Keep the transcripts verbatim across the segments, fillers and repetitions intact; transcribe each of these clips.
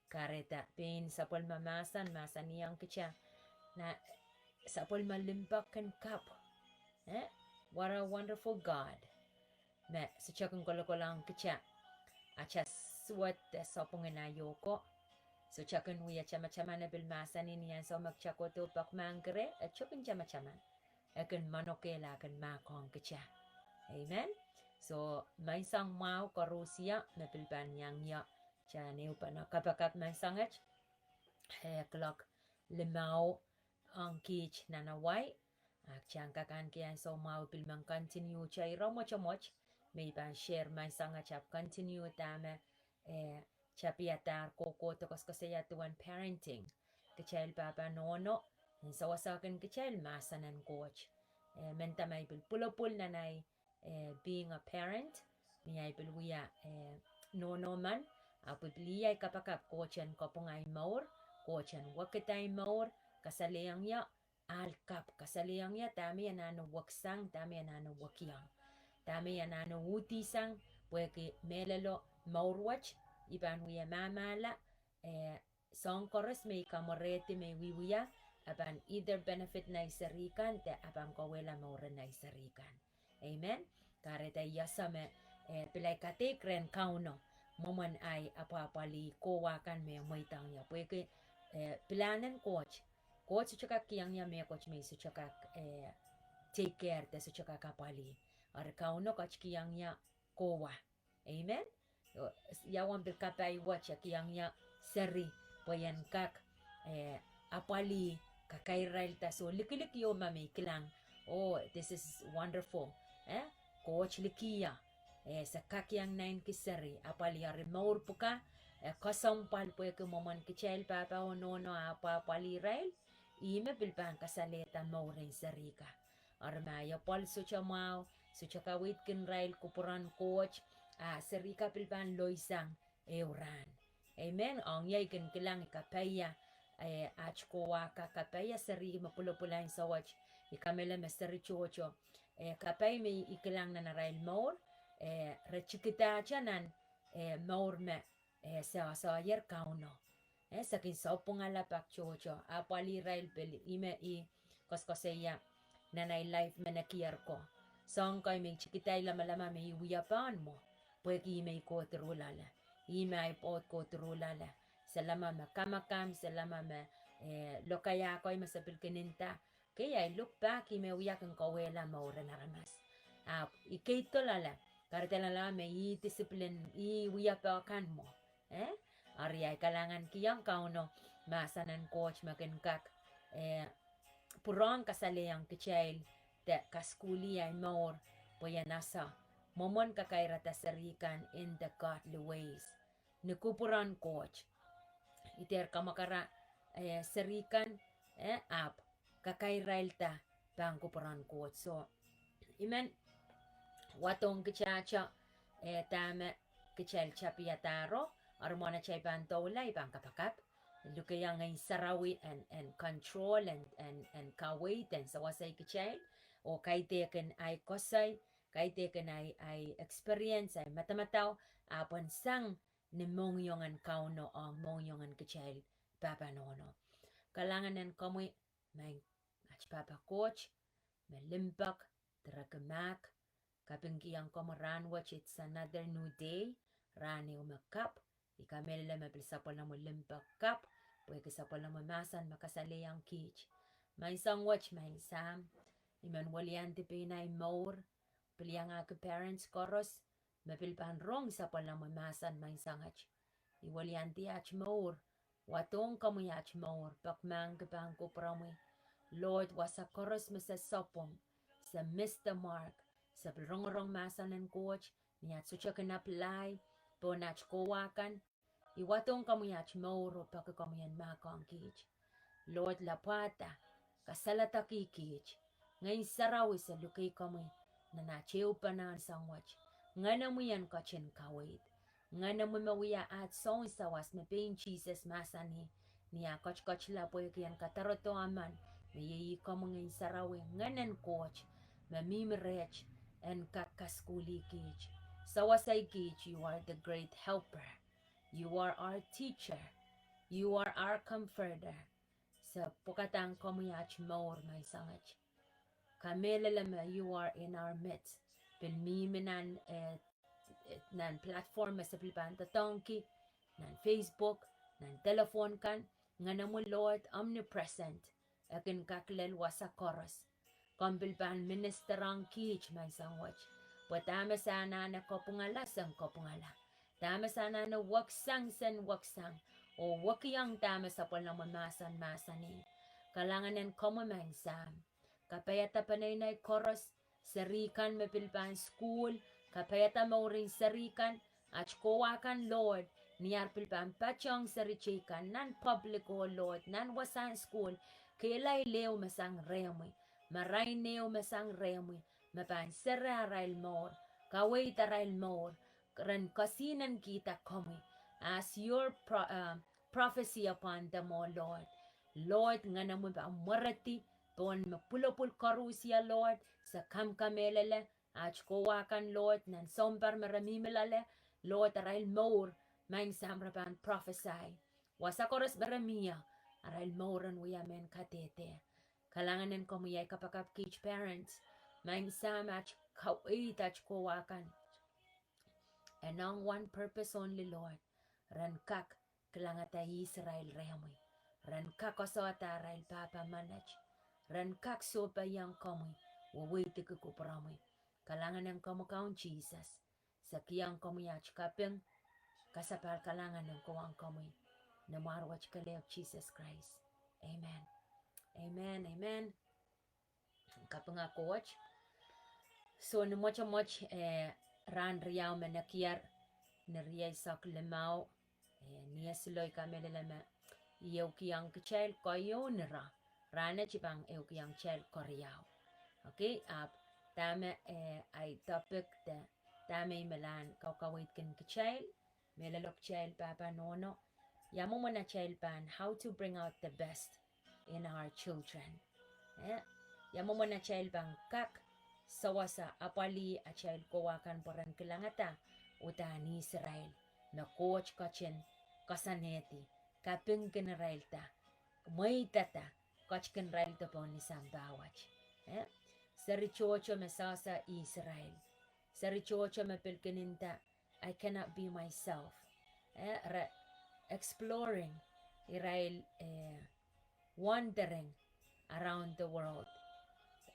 Kahrehda pein sapwellime mahsen, mahsanihong kitail, na sapwellime limpoak kin kapw. Eh? What a wonderful God. Me sohte kin kolokolohng kitail atail suwed de sapwungin aio ko. Sohte kin wia tamataman e pil mahsanih ni ansou me kitail kohdo pekmahkki reh, e sohte kin tamataman. E kin manokehla, e kin mahkohng kitail. Amen. So, menseng mwahu koaros me pil pahn iang ie, kitail ehupene kapakap menseng et, eh, clock limau ong kiht nan Hawaii. Ak kitail kak ahneki ansou mwahu pil men continue kitail ire mwotomwot me I pahn share menseng et, ahpw continue dahme, eh, tapihadahr kohkohdo koasoakoasoia duwen parenting. Kitail pahpa nohno, en sewese kin kitail mahsen en Koht. Eh, mehnda ma I pil pwulopwul nan ahi, eh, being a parent, ni ahi pil wia, eh, nohno men, ahpw I pil iei kapakap Koht en kapwung ahi mour, Koht en wekida ahi mour, kasalehiong ie ahl kapw, kasalehiong ie dahme I anahne weksang, dahme I anahne wekiong, dahme I anahne uhdisang, pwehki mehlelo mour wet, I pahn wia mahmahla, eh, soahng koaros me I kamwerehdi me I wiewia, e pahn either benefit nei seri kan, de e pahn kauwehla mour en nei seri kan. Amen. Kahrehda I ese me, eh, pil ahi kadeik rehn Kauno, mwomwen ahi apwahpwalih kowa kan me mweidohng ie. Pwehki, eh, pilahn en Koht, Koht sohte kak kihong ie mehkot me I sohte kak, eh, take care de sohte kak apwalih. Eri Kauno ketikihong ie kowa. Amen. Ia uwen pil kapai wet e kihong ie seri, pwe I en kak, eh, apwalih kakairirailda. So likilik ieu ma me I kilang, oh, this is wonderful. Eh, Koht likier, eh, se kak iang naineki seri, apwalih. Eri mour pwuka, eh, kesempwal pwehki mwomwen kitail pahpa oh nohno apwahpwalih irail, ihme pil pahn kasalehda mour en seri kan. Eri ma ahi apwal sohte mwahu, sohte kaweidki irail kupwuren Koht, a seri kan pil pahn loisang ehu rahn. Amen. Ong ie I kin kilang I kapaia, eh, at kowa kan, kapaia seri me pwulopwul ansou wet, I kamehlele me seri tohto, eh, kapai me I kilang nan arail mour, eh, re tikidahte nan, eh, mour me, eh, se, se soaier Kauno. Eh, se kin sapwungala pak tohto, apwalih irail pil, ihme I koasoakoasoia nan ahi life me nekier ko. Soahng kei me I tikida ahi lamalam me I wia pahn mwo, pwehki ihme I kohdiruhlahla. Ihme ahi pwoud kohdiruhlahla. Se lamalam me kamakam, se lamalam me, eh, lokaia kei me se pil kin nda, kei, I look back, ihme wia kin kauwehla mour en aramas. Ahpw I keidohlahla, kahrehda lamalam me I discipline, I wia pahn kan mwo. Eh? Eri ahi kalahngan kihong Kauno, mahsen en Koht me kin kak, eh, pwurehng kasalehiong kitail de kasukuhlih ahi mour, pwe I en ese mwomwen kakairada seri kan in the godly ways. Ni kupwuren Koht. I dehr kamwakala, eh, seri kan, eh, ahpw kakairirailda pahn kupwuren Koht. So, I men wadohng kitail, eh, dahme kitail tapihadahro, eri mwohn atail pahn doula I pahn kapakap. Lukehiong Ngehn Sarawi en, en control, en, en, en kaweid, en sewesei kitail. Oh kaidehkin ahi koasoi, kaidehkin ahi, ahi experience, ahi madamadau, ahpw en sang ni mohngiongen Kauno ong mohngiongen kitail pahpa nohno. Kalahngan en komwi, maing at pahpa Koht, me limpoak, direki mahk, kapingkihong komwi rahn wet, it's another new day, rahn ehu me kapw, I kamehlele me pil sapwellimomwi limpoak kapw, pwehki sapwellimomwi mahsen me kasalehiong kiht. Menseng wet, maing Sahm, I men weliandi pein ahi mour, pil iangahki parents koaros, me pil pahn rong sapwellimomwi mahsen menseng et. I weliandi at mour, wadohng komwi at mour, pekmahkki pahn kupwuromwi. Lord, wasa koaros me se sapwung, se miss the mark, se pil rongorong mahsen en Koht, ni at sohte kin apply pohn at kowa kan, I wadohng komwi at mour oh peki komwi en mahkohng kiht. Lord, lapwada, kasaledekih kiht. Ngehn Sarawi se lukei komwi nan at ehupene sang wet. Ngenemwi en ketin kaweid. Ngenemwi me wia at soun sawas me pein Sises mahsanih ni ah ketiketla pwehki en kadarodo emen, me iei komwi Ngehn Sarawi, Ngehn en Koht, me mihmi reht en kak kasukuhlih kiht. Sewesei kiht, you are the great helper. You are our teacher. You are our comforter. Se pwekadahng komwi aht mour, Maing Samat. Kamehlele me you are in our midst. Pil mihmi nan, eh, nan platform me se pil pahn doadoahngki, nan Facebook, nan telephone kan, Ngehnomwi Lord omnipresent. E kin kak lel wasa koaros. Komw pil pahn minister ong kiht, Maing Samat. Pwe dahme se anahne kapwungala, sen kapwungala. Dahme se anahne weksang, sen weksang. Oh wekiong dahme sapwellimomwi mahsen mahsanih. Kalahngan en komwi, Maing Sahm. Kapaiada peneinei koaros, seri kan me pil pahn sukuhl, kapaiada mouren seri kan, aht kowa kan Lord, ni ar pil pahn patohng seri teikan nan public, oh Lord, nan wasahn sukuhl, kehlail ehu me sang rehmwi, marain ehu me sang rehmwi, me pahn sere arail mour, kaweid arail mour, ren kesihnenki komwi, as your pro-, uh, prophecy upon them, oh Lord. Lord, Ngehnomwi pahn mweredi pohn me pwulopwul koaros, Lord, se kamkamehlele, aht kowa kan Lord, nan sounpar me re mihmi loale, Lord, arail mour, Maing Sahm, re pahn prophesy. Wasa koaros me re mie, arail mour en wia mehn kadehde. Kalahngan en komwi, iei kapakap kiht parents, Maing Sahm, aht kaweid aht kowa kan. And on one purpose only, Lord. Ren kak kilangada ihs irail rehmwi. Ren kak koasoanda arail pahpa menet. Ren kak sohpeiong komwi, weweidki kupwuromwi. Kalahngan en komwi Kaun Sises. Se kihong komwi aht kaping, kasapahl, kalahngan en kohwong komwi. Ni mwar wet kelehpw Sises Krais. Amen. Amen, amen. Kapinga Koht. So ni mwotomwot, eh, rahn riau me nekier, ni rieisek limau, eh, ni e siloika mehlel me I ehukihong kitail keieun ira, rahn et I pahn ehukihong kitail keriau. Okay, ahpw dahme, eh, ahi topic de dahme I men kaweidki kitail, mehlelo kitail pahpa nohno, ia mwomwen atail pahn, how to bring out the best in our children. Eh, ia mwomwen atail pahn kak sewese apwalih atail kowa kan pwe ren kilangada uhdahn Israel, me Koht ketin koasoanehdi, kapingkin irailda, mweidada, ketikihong irailda pohn ni sampah wet. Eh, seri tohto me sehse Israel. Seri tohto me pil kin nda, I cannot be myself. Eh, re exploring, irail, eh, wandering around the world.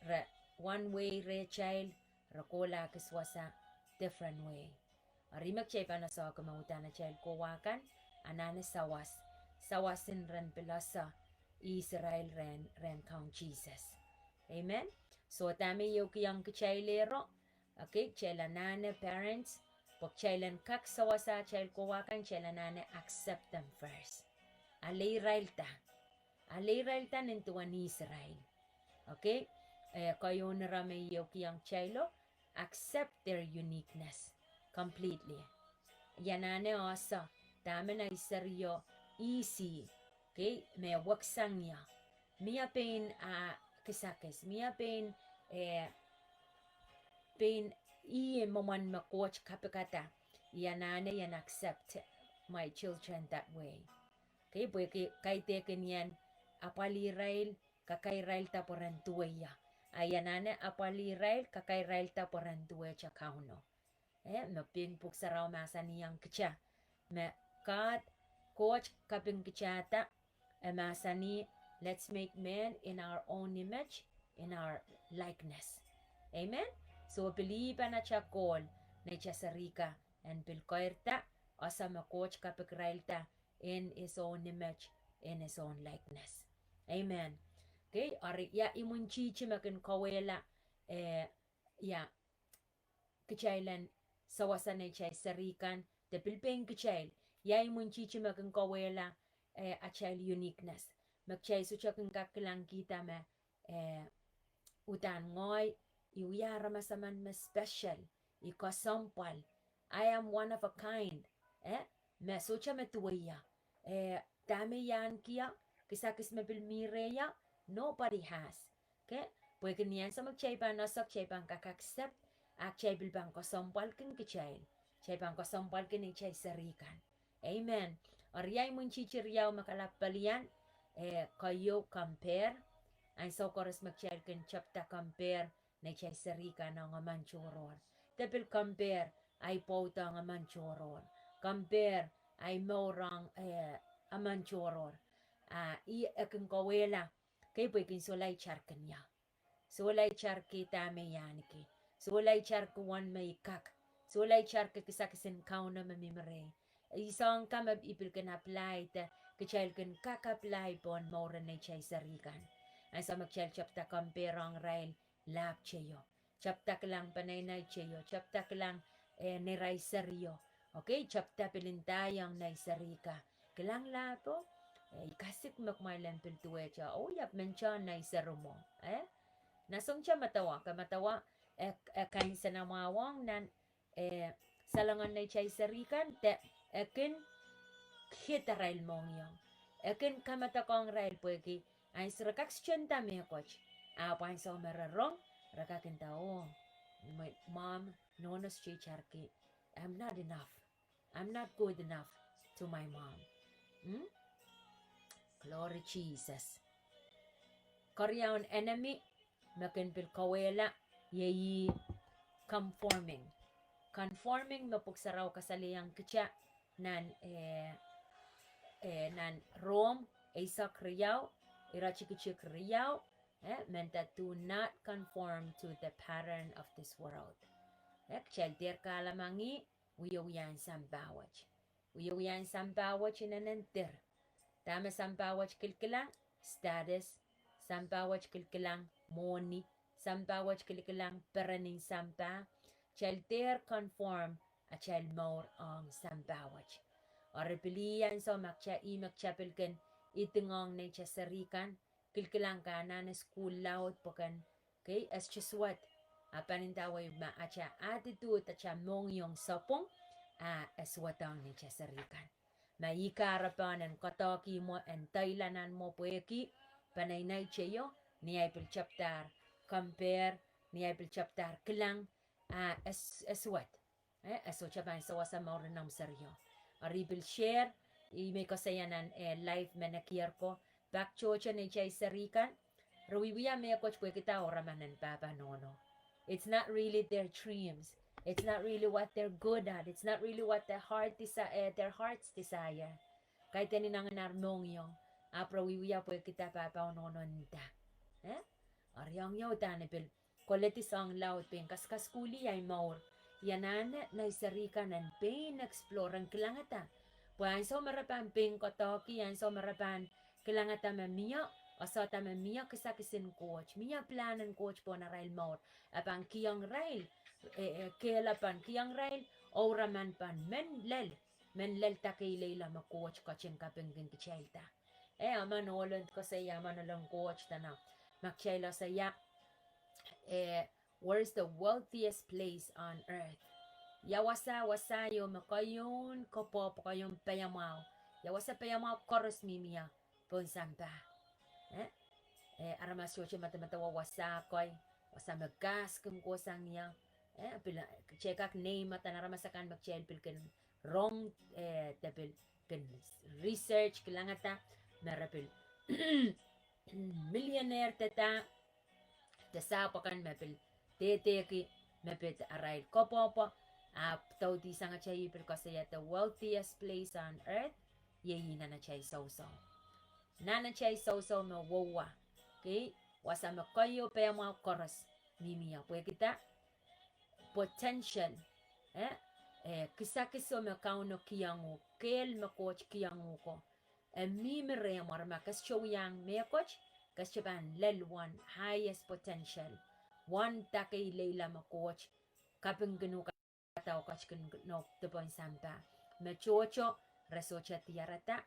Re one way rehtail, re kohla kis wasa different way. Eri me kitail pahn sehse me uhdahn atail kowa kan anahne sawas, sawasen ren pil ese Israel rehn, rehn Kaun Sises. Amen. So dahme I ehukihong kitail ero, okay, kitail anahne parents, pwe kitail en kak sewese atail kowa kan, kitail anahne accept them first. Ale irailda. Ale irailda nin duwen Israel. Okay? Eh, keieun ira me I ehukihong kitailo, accept their uniqueness completely. I anahne ese, dahme nei serio isi, okay, me weksang ie. Mie pein ah kisakis, mie pein, eh, pein ih mwomwen me Koht kapikada, I anahne I en accept my children that way. Okay, pwehki kaidehkin I en apwalih irail, kakairailda pwe ren duwe ie. A I anahne apwalih irail, kakairailda pwe ren duwehte Kauno. Eh, me pein Pwuhk Sarawi mahsanihong kitail, me God, Koht kapingkitailda, e mahsanih, let's make man in our own image, in our likeness. Amen? So pil ih pahn atail goal, neitail serihka, en pil keirda, ese me Koht kapikirailda, in his own image, in his own likeness. Amen. Okay, eri ia imwintihti me kin kauwehla, eh, ia kitail en sewese neitail serihkan, de pil pein kitail, ia imwintihti me kin kauwehla, eh, atail uniqueness. Me kitail sohte kin kak kilangkihda me, eh, uhdahn ngehi, I wia aramas emen me special, I kesempwal, I am one of a kind, eh, me sohte me duwe ie, eh, dahme I ahneki, kisakis me pil mi reh ie, nobody has. Okay? Pwehki ni ansou me kitail pahn ese, kitail pahn kak accept, a kitail pil pahn kesempwalki kitail. Kitail pahn kesempwalki neitail serihkan. Amen. Eri ahi mwintihti riau me kalap pelian, eh, keieu compare. Ansou koaros me kitail kin tepda compare neitail seri kan ong emen tohrohr. De pil compare ahi pwoudo ong emen tohrohr. Compare ahi mour ong, eh, emen tohrohr. Ah, ih e kin kawehla, kei pwe kin solahr itar kin ia. Solahr itar ki dahme I ahneki. Solahr itar ki uwen me I kak. Solahr itar ki kisakis en Kauno me mihmi reh. I soang ka me I pil kin apply de kitail kin kak apply pohn mour en neitail seri kan. Ansou me kitail tepda compare ong irail lap teio. Tepda kilang peneinei teio. Tepda kilang, eh, neirail serio. Okay, tepda pil ndahiong nei seri ka. Kilang lapo, eh, I kasik me kumwail en pil duwehte. Oh, I ahpw men tohn nei seri mwo. Eh? Nasongte medewe, ke medewe, eh, eh, kain sanawawohng nan, eh, salongan neitail seri kan, de e kin kihda irail mohngiong. E kin kamedekohng irail pwehki, ansou re kak sohte nda mehkot. Ahpw ansou me re rong, re kak nda, oh, my mom, nohno sohte itar ki, I'm not enough. I'm not good enough to my mom. Hmm? Glory Jesus. Keriaun enemy, me kin pil kawehla, iei conforming. Conforming me Pwuhk Sarawi kasalehiong kita nan, eh, eh, nan Rom, eisek riau, iretikitik riau, eh, menda do not conform to the pattern of this world. Eh, kitail dehr kahlemengih, wiewia en sampah wet. Wiewia en sampah wet inenen dehr. Dahme sampah wet kilkilang, status. Sampah wet kilkilang, mwohni. Sampah wet kilkilang, perenin sampah. Kitail dehr conform atail mour ong sampah wet. Eri pil ih ansou me kita, ih me kita pil kin idingohng neitail seri kan, kilkilang ke anahne sukuhl laud pwehki, okay, e sohte suwed. A pahn ndawei ma atail attitude, atail mohngiong sapwung, a e suwedohng neitail seri kan. Ma ih kahrepen en koadoahki mwo, en deila nan mwo pwehki peneinei teio, ni ahi pil tepdahr compare, ni ahi pil tepdahr kilang, a e s-, e suwed. Eh, e sohte pahn sewese mour en omw serio. Eri I pil share, ih me I koasoia nan, eh, live me nekier ko, pak tohto neitail seri kan, re wiewia mehkot pwehkida ouraman en pahpa nohno. It's not really their dreams. It's not really what they're good at. It's not really what their heart desi-, eh, their hearts desire. Kaidehn inengieng ar mohngiong, ahpw re wiewia pwehkida pahpa oh nohno nda. Eh? Eri ong ieu dahme pil koledi soahng laud pein kaskasukuhlih ahi mour. I anahne nei seri kan en pein explore, en kilangada. Pwe ansou me re pahn pein koadoahki, ansou me re pahn kilangada me mie, e sohte me mie kisakis en Koht, mie pilahn en Koht pohn arail mour, e pahn kihong irail, eh, eh, kehlail pahn kihong irail, ouraman pahn men lel, men lel dake ileila me Koht ketin kapingkin kitailda. Eh, emen ohl en koasoia, emen ohl en Koht dene, ma kitail koasoia, eh, where is the wealthiest place on earth? Ia wasa, wasa ieu me keieun koapworopwor, keieun paiamwahu? Ia wasa paiamwahu koaros mihmi ie pohn sampah? Eh? Eh, aramas sohte medemedewe wasa kei, wasa me kahs kin kohsang ie. Eh, pil, eh, kitail kak name eden aramas akan me kitail pil kin rong, eh, de pil kin research, kilangada, me re pil millionaire dada, de sahpw akan me pil dehdehki me pid arail koapworopwor, ahpw doudi sangete I pil koasoia the wealthiest place on earth, iei nan atail sousou. Nan atail sousou me wowa. Okay? Wasa me keieun paiamwahu koaros mihmi ie pwehkida potential, eh, eh, kisakiso me Kauno kihong uhk, kehl me Koht kihong uhk ko, e mihmi rehmw. Eri ma ke sohte wiahiong mehkot, ke sohte pahn lel uwen highest potential, uwen dake ileila me Koht kapingkin uhk, dau ketin kin nohk pohn sampah. Me tohto, re sohte diarada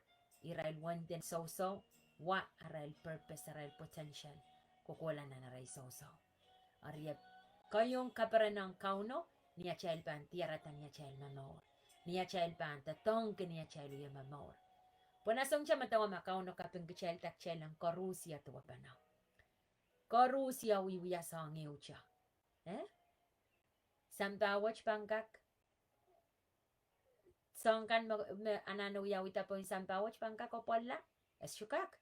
irail uwen den sousou, wa arail purpose, arail potential, kohkohla nan arail sousou. Eri e keieun kaperen ong Kauno, ni atail pahn diarada ni atail momour, ni atail pahn doadoahngki ni atail wie momour. Pwe nasongte medewe ma Kauno kaping kitailda, kitail en koarusie duwepene. Koarusie wiewia soahng ehute. Eh? Sampah wet pahn kak soahng kan me, me anahne wiawihda pohn sampah wet pahn kak apwalla? E sohte kak.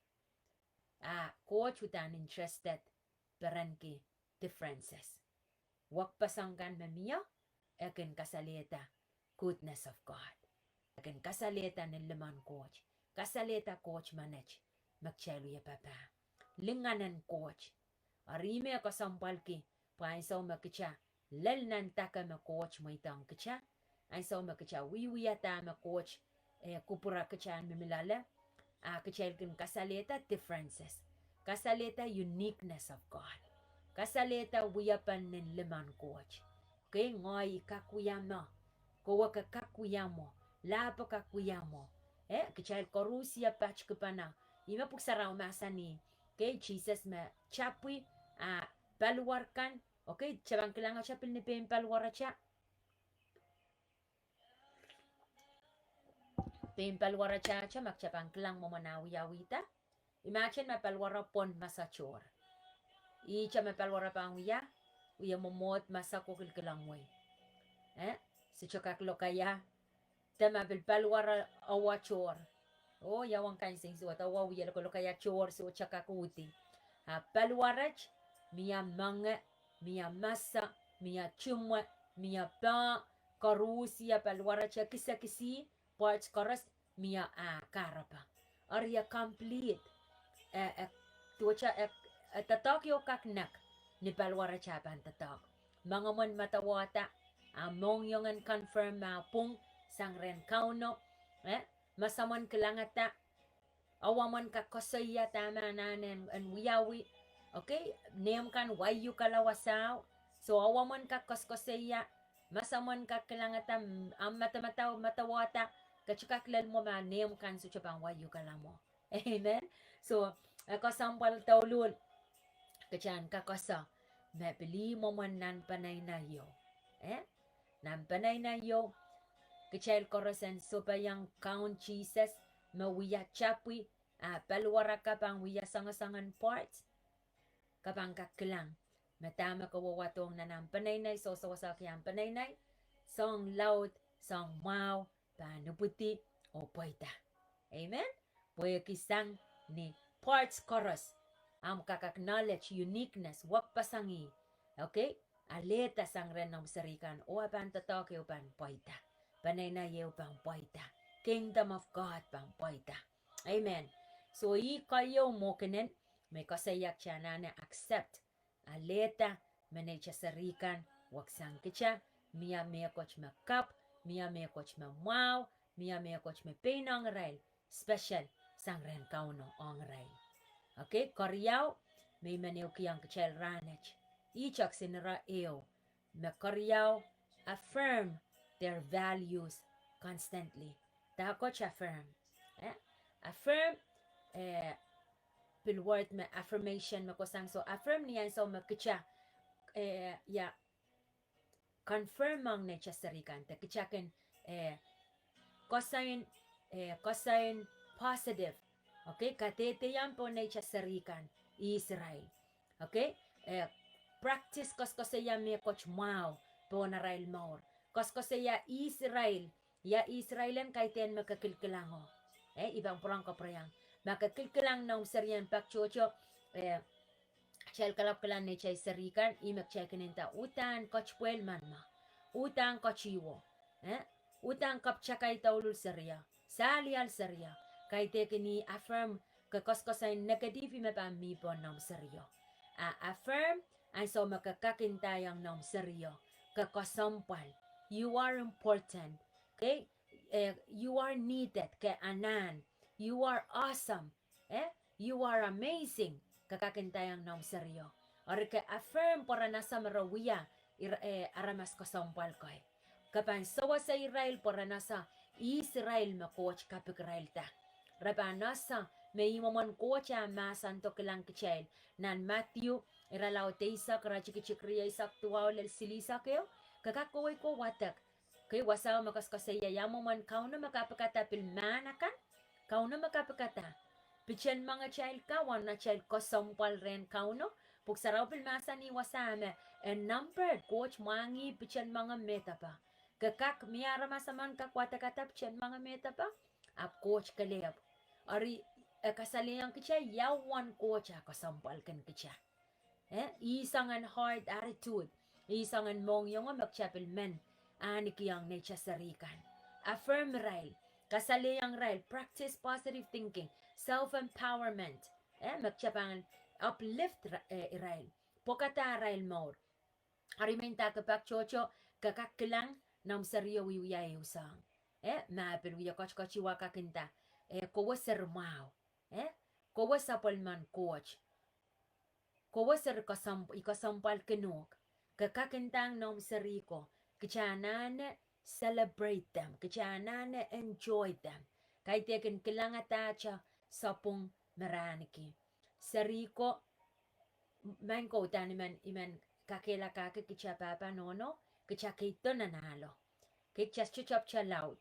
A Koht uhdahn interested perenki differences. Wekpeseng kan me mie, e kin kasalehda goodness of God. E kin kasalehda nin limen Koht, kasalehda Koht menet, me kitail wie papah. Lingan en Koht. Eri me kesempwalki, pwe ansou me kitail lel nan dake me Koht mweidohng kitail, ansou me kitail wiewia dahme Koht, eh, kupwure kitail mihmi loale, a kitail kin kasalehda differences, kasalehda uniqueness of God, kasalehda wiepen nin limen Koht. Kei ngehi kak wia mwo, kowe ke kak wia mwo, lahpo kak wia mwo. Eh, kitail koaros ie patpene. Ih me Pwuhk Sarawi mahsanih. Kei Sises me tapwi, a paliwar kan, okay, kitail pahn kilang atail pil ni pein paliwaratail. Pein paliwaratail, ma kitail pahn kilang mwomwen ah wiawihda. Imagine me paliwar pwon masatohr. Ihte me paliwar pahn wia, wia mwomwohd masak oh kilkilang wei. Eh, sohte kak lokaia. De ma pil paliwar awa tohr. Oh, ia wen kansensuwed, awa wie lokolokaia tohr, sohte kak uhdi. A paliwarail, mie menge, mie masa, mie timwe, mie pah, koaros ie paliwarail kisekisih, parts koaros, mie ah kahrepe. Eri e complete. E, e, duwehte e, e doadoahk ieu kak nek ni paliwarail pahn doadoahk. Mengomwen medewehda, a mohngiong en confirm me pwung sang rehn Kauno, eh, masamwen kilangada, awamwen kak koasoia dahme anahne en, en wiawi. Okay, nehm kan waiukala wasao. So awamwen kak koaskoasoia, masamwen kak kilangada, mm, ahmw madamadau medewehda, ke sohte kak lel mwo ma nehm kan sohte pahn waiukala mwo. Amen. So, e kesempwal douluhl, kitail en kak koasoia me pil ih mwomwen nan peneinei ieu. Eh? Nan peneinei ieu, kitail koaros en sohpeiong Kaun Sises me wia tapwi, a paliwar kan pahn wia soangosoangen parts. Ke pahn kak kilang me dahme ke wehwehdohng nan ahmw peneinei, soh, soh, soh, ke ahmw peneinei, soahng laud, soahng mwahu, pahn ipwidi oh pweida. Amen. Pwehki sang ni parts koaros, ahmw kak acknowledge uniqueness, wekpeseng ih. Okay? Alehda sang rehn noumw serihkan, oh a pahn doadoahk ieu pahn pweida. Peneinei ieu pahn pweida. Kingdom of God pahn pweida. Amen. So ih keieu mwo kinen, me koasoia kitail anahne accept. Alehda me neitail serihkan weksang kitail, mie mehkot me kapw, mie mehkot me mwahu, mie mehkot me pein ong irail, special sang rehn Kauno ong irail. Okay, keriau, me I men ehukihong kitail rahnwet. Ih tohk sinira ehu, me keriau, affirm their values constantly. Dahkot affirm. Eh? Affirm, eh, pil word me affirmation me kohsang, so affirm ni ansou me kitail, eh, ia, confirm ong neitail serihkan de kitail kin, eh, koasoin, eh, koasoin positive. Okay, kadehdehiong pohn neitail serihkan, Israel. Okay, eh, practice koaskoasoia mehkot mwahu pohn arail mour. Koaskoasoia Israel, ia Israel en kaidehn me ke kilkilango. Eh, I pahn pwurehng kapwurehiong. Ma ke kilkilang noumw serien pak tohto, eh, kitail kalapw kilang neitail serihkan, ih me kitail kin nda uhdahn ketipwehl mwohn mwo. Uhdahn ketihwo. Eh? Uhdahn kapwtakai douluhl serio. Salial serio. Kaidehkin ih affirm, ke koaskoasoin negative me pahn mi pohn noumw serio. A affirm, ansou me ke kak ndaiong noumw serio, ke kesempwal. You are important. Okay? Eh, you are needed. Ke anahn. You are awesome. Eh, you are amazing. Ke kak ndaiong noumw serio. Eri ke affirm pwe ren ese me re wia, eh, aramas kesempwal kei. Ke pahn sewese irail pwe ren ese Israel me Koht kapikirailda. Re pahn ese me ih mwomwen Koht ah mahsendo kilang kitail. Nan Matthew, irelaud eisek, iretikitik rieisek duwau lel silihsek ehu, ke kak kowei ko wadek. Kei wasao me koaskoasoia ia mwomwen Kauno me kapikada pil mahn akan. Kauno me kapikada piten mengetail ka uwen atail kesempwal rehn Kauno. Pwuhk Sarawi pil mahsanih wasa me e numbered, Koht mwahngih piten menge medewe. Ke kak, mie aramas emen kak wadek adapt en mangmehda pahn, ahpw Koht kelehpw. Eri, e kasalehiong kitail ia uwen Koht eh kesempwalki kitail. Eh, ih soangen heart attitude. Ih soangen mohngiong me kitail pil men ahnikiong neitail seri kan. Affirm irail. Kasalehiong irail. Practice positive thinking. Self-empowerment. Eh, me kitail pahn uplift ra-, eh, irail. Pwekada arail mour. Eri me ndahki pak tohto, ke kak kilang, noumw serio wiewia ehu soahng. Eh, ma pil wie kotikotiwa kak nda, eh, kowe seri mwahu. Eh, kowe sapwellimen Koht. Kowe seri kesem-, I kesempwalkin uhk. Ke kak ndahng noumw seri ko, kitail anahne celebrate them, kitail anahne enjoy them. Kaidehkin kilangada atail sapwung me re ahniki. Seri ko, maing ko, udahn I men, I men kakehlakahki kitail pahpa nohno, kitail keido nan ahlo. Kitail sohte tepda laud.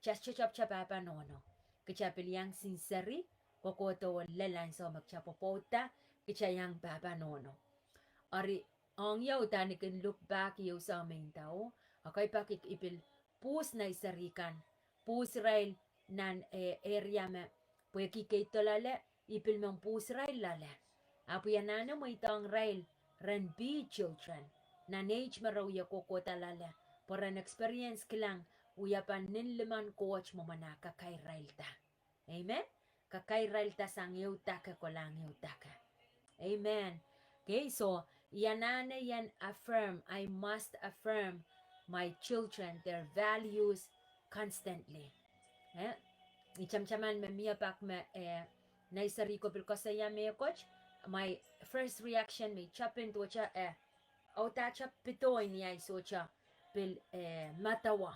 Kitail sohte tepda pahpa nohno. Kitail pil iang sinseri, kohkohdo oh lel ansou me kitail pwopwoudda, kitail iang pahpa nohno. Eri, ong ie udahn I kin look back ehu soahng me I nda o, ekei pak I, I pil pwuhs nei seri kan, pwuhs irail nan, eh, area me, pwehki keido loale, I pil men pwuhs irail loale. Ahpw I anahne mweidohng irail ren be children. Nan age me re wie kohkohda loale, pwe ren experience kilang, wia pahn nin limen Koht mwomwen ah kakairirailda. Amen. Kakairirailda sang ehu dake kolahng ehu dake. Amen. Okay, so, I anahne I en affirm, I must affirm my children, their values constantly. Eh? I tamataman me mie pak me, eh, nei seri ko pil koasoia mehkot, my first reaction me I tapin duwehte, eh, audahdahte pidoi ni ahi sohte pil, eh, medewe.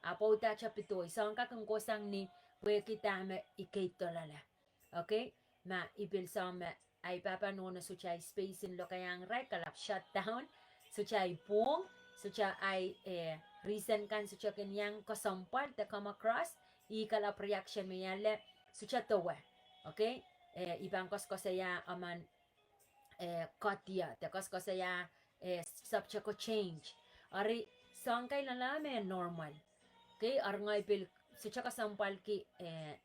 Ahpw audahdahte pidoi, soahng kak kin kohsang ni pwehki dahme I keido loale. Okay? Ma I pil soahng me ahi pahpa nohno sohte ahi space en lokaiahng irail, kalap shut down, sohte ahi pwong, sohte ahi, eh, reason kan sohte kin iang kesempwal de come across, I kalap reaction me I ale, sohte dewe. Okay? Eh, I pahn koasokoasoia emen eh, koadia, de koasokoasoia, eh, subject ko change. Eri, soahng kei loale me normal. Okay, eri ngehi pil, sohte kesempwalki, eh,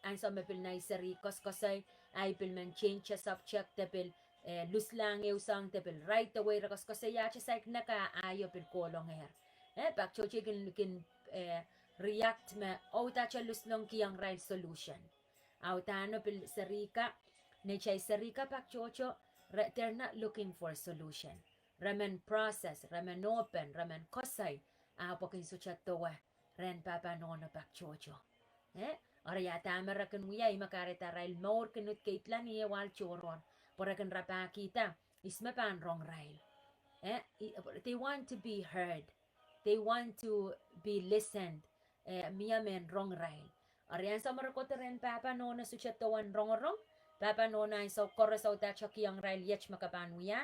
ansou me pil nei seri koasokoasoi, ahi pil men change subject, de pil, eh, luslahng ehu soahng, de pil right away re koasokoasoia, ahte saik neka ahi o pil kohlongehr. Eh, pak tohto I kin, kin, eh, react me, oh, audahdahte luslong kihong irail solution. Audahdahno pil seri ka, neitail seri ka pak tohto, re, they're not looking for a solution. Re men process, re men open, re men koasoi, ahpw e kin sohte dewe, ren pahpa nohno pak tohto. Eh? Eri ia dahme re kin wia, ih me kahrehda arail mour kin uhd keidla ni ehu ahl tohrohr. Pwe re kin rapahkihda, ihs me pahn rong irail. Eh? I, they want to be heard. They want to be listened. Eh, mie mehn rong irail. Eri ansou me re kohdo rehn pahpa nohno sohte dewen rongorong, pahpa nohno ansou koaros audahdahte kihong irail iet me ke pahn wia,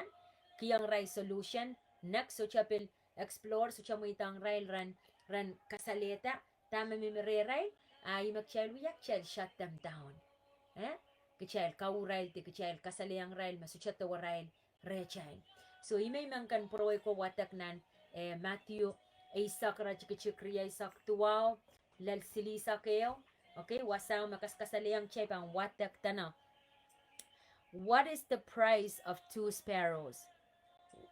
kihong irail solution, next sohte pil explore, sohte mweidohng irail ren, ren kasalehda dahme mihmi rehrail, a ih me kitail wia, kitail shut them down. Eh? Kitail kau irail, de kitail kasalehiong irail me sohte dewe irail, rehtail. So, ih me I men kin pwurowei ko wadek nan, eh, Matthew eisek, iretikitik rieisek duwau, lel silihsek ehu. Okay, wasao me kaskasalehiong kitail pahn wadek dene. What is the price of two sparrows?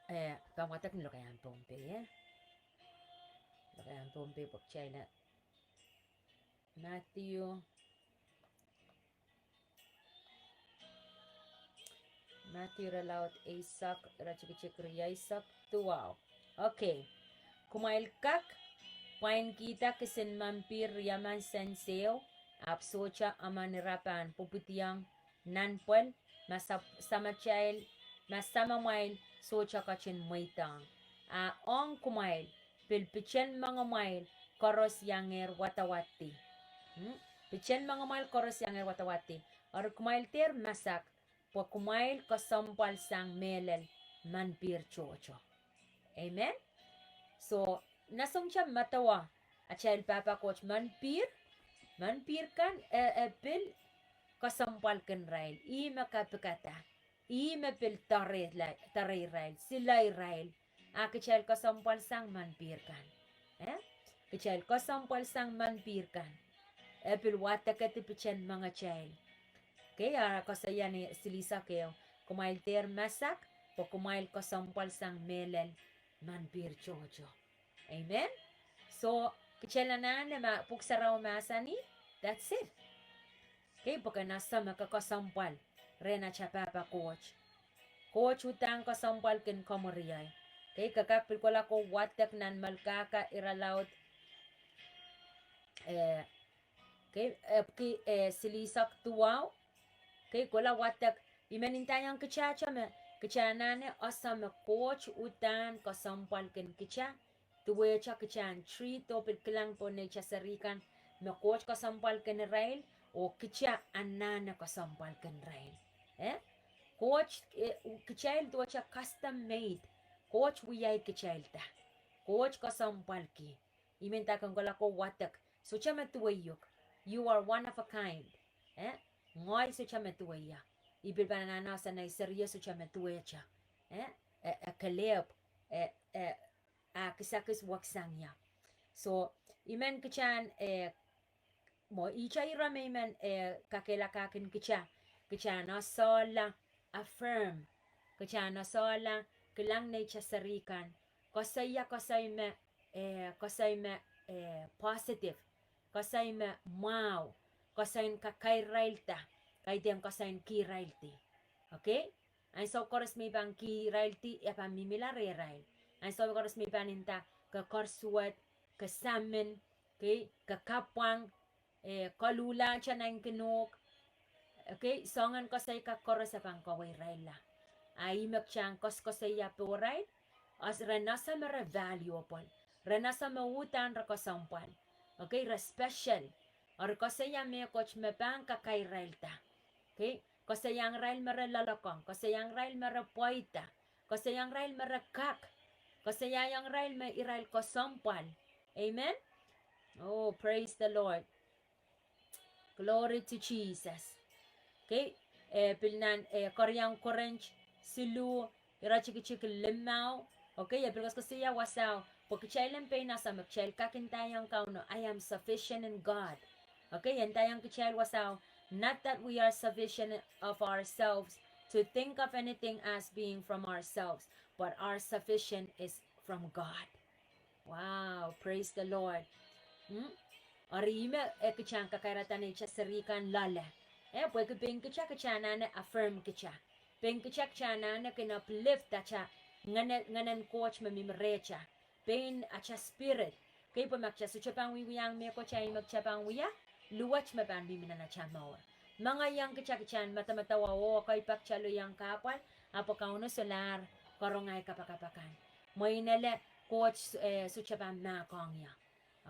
Eh, pahn wadek ni lokaiahn Pohnpei, eh? Lokaiahn Pohnpei pwe kitail Matthew. Matthew irelaud eisek, iretikitik rieisek duwau. Okay. Kumwail kak pwainkihda kisin menpihr riemen sens ehu, ahpw sohte emen ira pahn pwupwidiong nan pwel, ma sa-, samatail, ma samamwail sohte ketin mweidohng. A ong kumwail, pil piten mengamwail koaros iangehr wadawaddi. Hmm? Piten mengamwail koaros iangehr wadawaddi. Eri kumwail dehr masak, pwe kumwail kesempwal sang mehlel menpihr tohto. Amen? So, na songsa medewe, atail pahpa Koht menpihr, menpihr kan, e, e pil kesempwalkin irail, ih me kapikada, ih me pil doare-, doareirail, sileirail, a kitail kesempwal sang menpihr kan. Eh? Kitail kesempwal sang manpihr kan. E pil wadekedi piten mengetail. Kei, a koasoia ni silihsek ehu, kumwail dehr masak, pwe kumwail kesempwal sang mehlel manpihr tohto. Amen. So, kitail anahne ma pwuhk sarawi mahsanih, that's it. Kei, pwe ke nahsa me ke kesempwal rehn atail Pahpa Koht. Koht uhdahn kesempwal kin komw riei. Kei, ke kak pil kohla ko wadek nan Melkahka irelaud, eh, kei, eh, ki, eh, silihsek duwau. Kei, kohla wadek, I men ndaiong kitail me, kitail anahne ese me Koht uhdahn kesempwal kin kitail. Duwehte kitail en treat oh pil kilang pohn neitail serihkan me Koht kesempwal kin irail, oh kitail anahne kesempwal kin irail. Eh? Koht, eh, kitail duwehte custom made. Koht wiahki kitailda. Koht kesempwalki. I men ndahki kohla ko wadek. Sohte me duwe uhk. You are one of a kind. Eh? Ngehi sohte me duwe ia. I pil pahn anahne ese nei serio sohte me duwehte. Eh? Eh, eh, kelehpw. Eh, eh, a kisakis weksang ia. So, I men kitail, eh, mwo ihte ire me I men, eh, kakehlakahkin kitail, kitail en esehla affirm, kitail en esehla kilang neitail serihkan, koasoia koasoi me, eh, koasoi me, eh, positive, koasoi me mwahu, koasoi en kakairirailda, kaidehn koasoi en kihiraildi. Okay? Ansou koaros me I pahn kihiraildi, e pahn mihmihla rehrail. Ansou koaros me I pahn nda, ke koaros wet, ke samin, kei, ke kapwang, eh, koluhlahte nan kin uhk. Okay, soangen koasoi kak koaros e pahn kaweirailla. A ih me kitail en koasokoasoia pohrail, ese, re nahsa me re valuable. Re nahsa me uhdahn re kesempwal. Okay, re special. Eri koasoia mehkot me pahn kakairirailda. Okay? Koasoiahng irail me re loalokong, koasoiahng irail me re pweida, koasoiahng irail me re kak, koasoiaiong irail me irail kesempwal. Amen? Oh, praise the Lord. Glory to Jesus. Okay? Eh, pil nan, eh, Keriau Korint siluh, iretikitik limau. Okay, e pil koasokoasoia wasao, pwe kitail en pein ese me kitail kak ndaiong Kauno, I am sufficient in God. Okay, e ndaiong kitail wasao, not that we are sufficient of ourselves to think of anything as being from ourselves, but our sufficient is from God. Wow, praise the Lord. Hmm? Eri ih me, eh, kitail en kakairada neitail serihkan loale. Eh, pwehki pein kitail, kitail anahne affirm kitail. Pein kitail, kitail anahne kin uplift atail ngehnen, ngehnen Koht me mihmi rehtail. Pein atail spirit. Kei, pwe ma kitail sohte pahn wiewiahng mehkot, a ih me kitail pahn wia, luwet me pahn mihmi nan atail mour. Mengeiong kitail, kitail en medemedewe oh ekei pak kitail iang kahpwal, ahpw Kauno solahr karonge ahi kapakap akan. Mwein ele Koht, eh, sohte pahn mahkohng ie.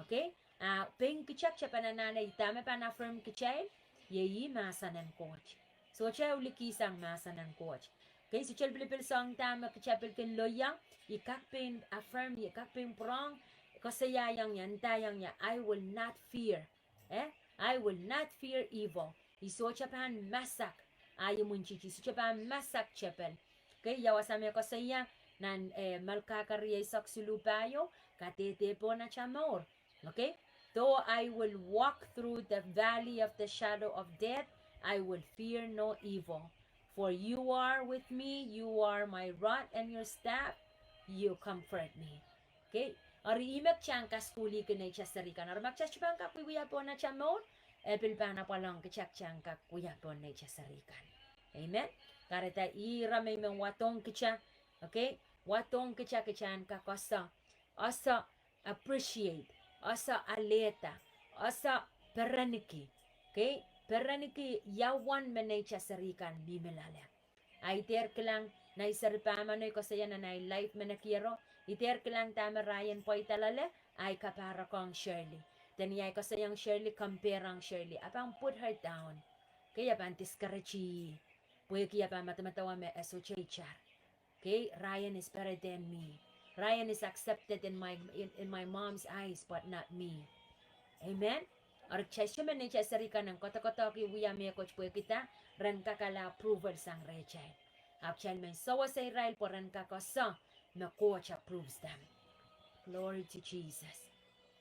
Okay? A pein kitail, kitail pahn anahne, dahme pahn affirm kitail, iei mahsen en Koht. Sohte likihsang mahsen en Koht. Okay, sohte lipilipil soahng dahme kitail pil kin loiong, I kak pein affirm, I kak pein pwurehng, koasoiaiong ie, ndaiong ie, I will not fear. Eh? I will not fear evil. I sohte pahn masak, a imwintihti, I sohte pahn masak tepel. Okay, ia wasa me koasoia nan, eh, Melkahka rieisek siluh pahieu, kadehde pohn atail mour. Okay? Though I will walk through the valley of the shadow of death, I will fear no evil. For you are with me, you are my rod and your staff, you comfort me. Okay? Eri ih me kitail en kasukuhlihki neitail serihkan. Eri ma kitail sohte pahn kak wiewia pohn atail mour, e pil pahn apwalong kitail, kitail en kak wia pohn neitail serihkan. Amen? Kahrehda ire me I men wadohng kitail. Okay? Wadohng kitail, kitail en kak ese, ese appreciate, ese alehda, ese perenki. Okay? Perenki ia uwen me neitail serihkan mihmi loale. A I dehr kilang, nei seri pahmeno I koasoia nan ahi life me nekiero, I dehr kilang dahme Ryan pweida loale, a I kapahrek ong Shirley. Dene I koasoiong Shirley, compare ong Shirley. A pahn put her down. Okay, a pahn discourage ih. Pwehki a pahn medemedewe me e sohte itar. Okay, Ryan is better than me. Ryan is accepted in my, in, in my mom's eyes, but not me. Amen. Eri kitail sohte me neitail serihkan en kodokodohki wia mehkot pwehki dah, ren kak ale approval sang rehtail. Ahpw kitail men sewese irail pwe ren kak ese me Koht approves them. Glory to Jesus.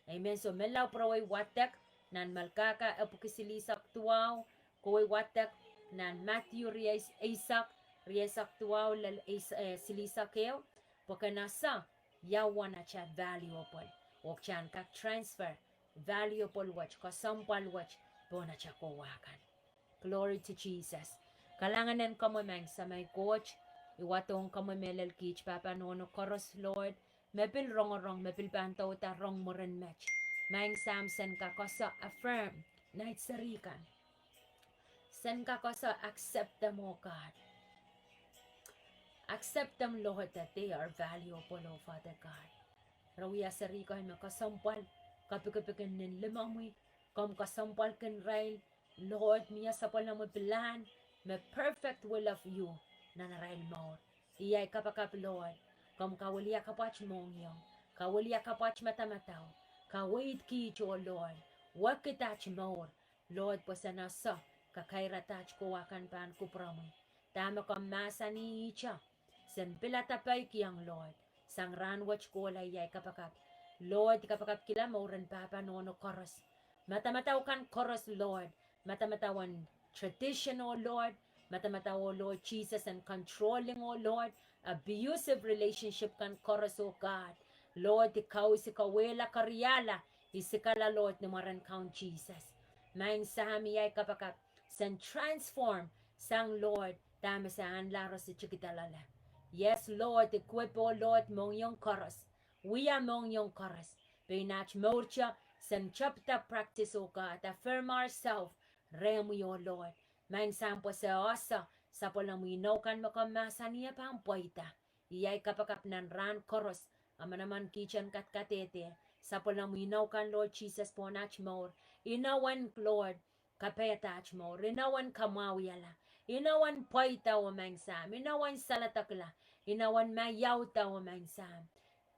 Amen. So menlau pwurewei wadek nan Melkahka epwiki silihsek duwau, kowei wadek nan Madiu riei eisek, riei eisek duwau lel eis-, eh, silihsek ehu, pwe ken ese ia uwen atail valuable, oh kitail en kak transfer valuable wet, kesempwal wet, pohn atail kowa kan. Glory to Jesus. Kalahngan en komwi Maing Samei Koht, I wadohng komwi mehlel kiht pahpa nohno koaros Lord, me pil rongorong, me pil pahn douda rong mwurin met. Maing Sahm, sen kak ese affirm nait seri kan. Sen kak ese accept them, oh God. Accept them, Lord, that they are valuable, oh Father God. Re wia seri kan me kesempwal, kapikipik en nin limomwi, komw kesempwalki irail, Lord, mie sapwellimomwi pilahn me perfect will of you nan arail mour. Iei ahi kapakap Lord, komw kawiliakapwat mohngiong, kawiliakapwat madamadau, kaweid kiht oh Lord, wekid aht mour, Lord, pwe sen ese kakairada aht kowa kan pahn kupwuromwi. Dahme komw mahsanihte, sen pilada peikiong Lord, sang rahn wet kohla. Iei ahi kapakap Lord, I kapakapkihla mouren pahpa nohno koaros, madamadau kan koaros Lord, madamadau en tradition oh Lord, madamadau oh Lord Jesus en controlling oh Lord, abusive relationship kan koaros oh God, Lord, I kausih, kawehla, kariahla, I sikala Lord ni mwaren Kaun Jesus. Maing Sahm, iei ahi kapakap sen transform sang Lord dahme se anahne re sohte tikida loale. Yes Lord, equip oh Lord mohngiong koaros, wia mohngiong koaros, pein aht mourte sen tepda practice oh God, affirm ourselves rehmwi oh Lord. Maing Sahm, pwe se ese sapwellimomwi inou kan me komw mahsanih e pahn pweida. Iei ahi kapakap nan rahn koaros, kamanaman kiht en kadkadehde sapwellimomwi inou kan Lord Jesus pohn aht mour, inou en Lord kapaiada aht mour, inou en kamwahuiala, inou en pweida oh Maing Sahm, inou en saledekla, inou en maiauda oh Maing Sahm.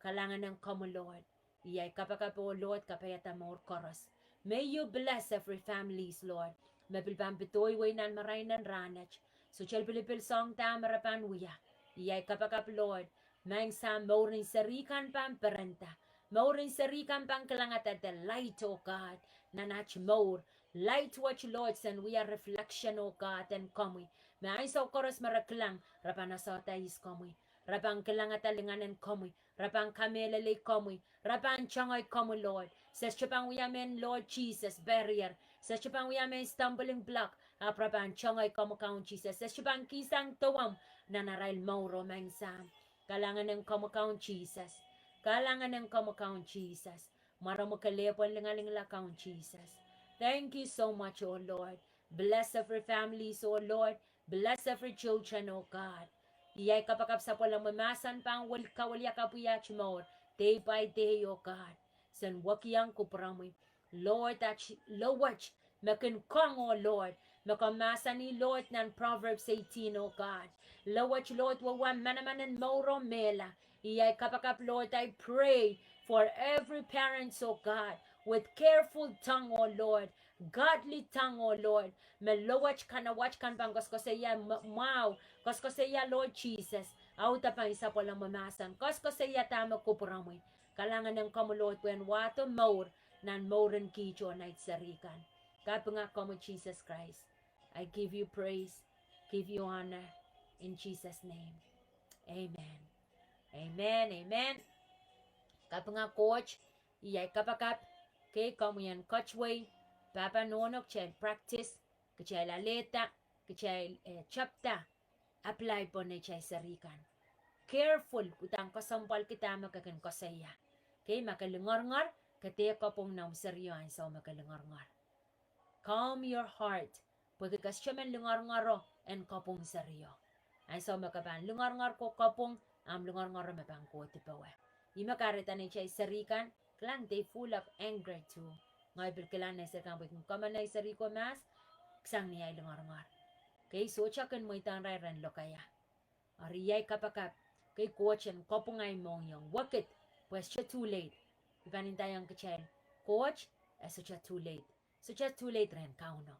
Kalahngan en komwi Lord, iei ahi kapakap oh Lord, kapaiada mour koaros. May you bless every families Lord, me pil pahn pedoiwei nan marain en rahnwet, sohte pilipil soahng dahme re pahn wia. Iei ahi kapakap Lord, Maing Sahm, mouren seri kan pahn perenda, mouren seri kan pahn kilangada the light oh God nan aht mour. Light wet Lord sen wia reflection oh God en komwi, me ansou koaros me re kilang, re pahn esehda ihs komwi, re pahn kilangada lingan en komwi, re pahn kamehlele komwi, re pahn tengei komwi Lord. Se sohte pahn wia mehn Lord Jesus barrier, se sohte pahn wia mehn stumbling block, ahpw re pahn tengei komwi Kaun Jesus. Se sohte pahn kihsang dewemw nan arail mour oh Maing Sahm. Kalahngan en komwi Kaun Jesus, kalahngan en komwi Kaun Jesus. Mwaromwi kelehpw en lingalingla Kaun Jesus. Thank you so much oh Lord. Bless every families oh Lord, bless every children oh God. Iei ahi kapakap sapwellimomwi mahsen pahn wel kawiliakapwihte aht mour day by day oh God, sen wekiong kupwuromwi Lord, aht lowet me kin kong oh Lord, me komw mahsanih Lord nan Proverbs eighteen oh God, lowet Lord wehwehn manaman en mour oh mehla. Iei ahi kapakap Lord, I pray for every parents oh God with careful tongue oh Lord, godly tongue oh Lord, me lowet kanawad kan pahn koasokoasoia mwahu, koasokoasoia Lord Jesus, audepen sapwellimomwi mahsen, koasokoasoia dahme kupwuromwi. Kalahngan en komwi Lord pwehn wahdo mour nan mouren kiht oh nait seri kan. Kapinga komwi Jesus Christ, I give you praise, give you honor in Jesus' name. Amen, amen, amen. Kapinga Koht. Iei ahi kapakap, kei komwi en ketiwei, pahpa nohno, kitail practice, kitail alehda, kitail tepda, apply pohn neitail seri kan. Careful, udahn kesempwalki dahme ke kin koasoia. Kei ma ke lingeringer, ke dehr kapwung noumw serio ansou me ke lingeringer. Calm your heart, pwehki ke sohte men lingeringer en kapwung serio. Ansou me ke pahn lingeringer oh kapwung, ahmw lingeringer me pahn kohdi powe. Ih me kahrehda neitail seri kan, kilang, they full of anger too. Ngehi pil kilang nei seri kan pwehki komw nei seri ko mahs sang ni ahi lingeringer. Kei sohte kin mweidohng irail ren lokaia. Eri iei ahi kapakap, kei Koht en kapwung ahi mohngiong wekid, pwe sohte too late. I pahn ndaiong kitail, Koht, e sohte too late. Sohte too late rehn Kauno.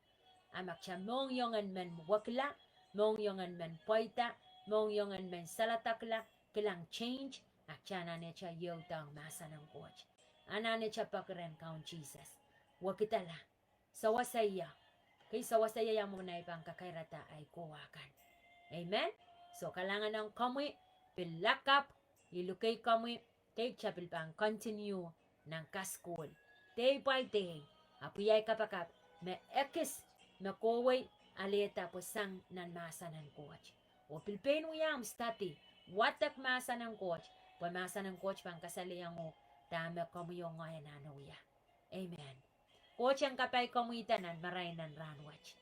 A ma kitail mohngiong en men wekila, mohngiong en men pweida, mohngiong en men saledekla, kilang change, a kitail anahne kitail ioudohng mahsen en Koht. anahnehte peki rehn Kaun Sises. Wekidala. Sewese ie. Kei sewese ie ia mwomwen ei pahn kakairada ei kowa kan. Amen. So kalahngan ong komwi, pil lakapw, I lukei komwi, kei kita pil pahn continue nan kasukuhl. Day by day, ahpw iei kapakap me ekis me kohwei alehda pwe sang nan mahsen en Koht. Oh pil pein wia ahmw study, wadek mahsen en Koht, pwe mahsen en Koht pahn kasalehiong uhk dahme komwi oh ngehi anahne wia. Amen. Koht en kapai komwihda nan marain en rahnwet.